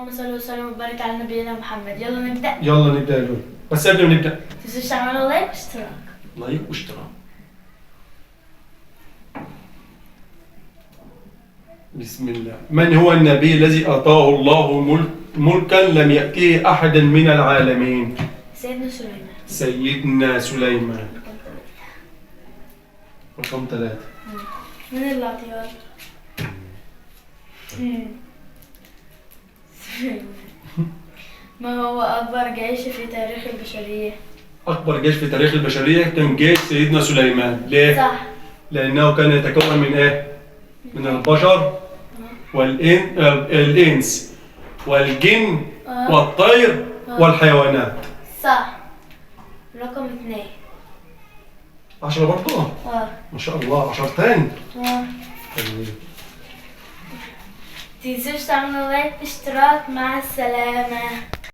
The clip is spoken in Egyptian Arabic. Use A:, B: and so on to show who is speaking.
A: اللهم صل وسلم وبارك على نبينا محمد. يلا نبدأ.
B: يلا نبدأ يا لولو، بس قبل ما نبدأ
A: متنسوش تعملوا like واشتراك.
B: like واشتراك. بسم الله. من هو النبي الذي أعطاه الله ملكا لم يأته أحدا من العالمين؟
A: سيدنا سليمان.
B: سيدنا سليمان. رقم 3.
A: من اللي اعطيها؟ سليمان. ما هو أكبر جيش في تاريخ البشرية؟
B: أكبر جيش في تاريخ البشرية كان جيش سيدنا سليمان. ليه؟
A: صح.
B: لأنه كان يتكون من إيه؟ من البشر والإنس والجن والطير والحيوانات.
A: صح. رقم 2.
B: 10 برضه؟ ما شاء الله، 10 تاني. طيب.
A: متنسوش تعملوا لايك واشتراك. مع السلامة.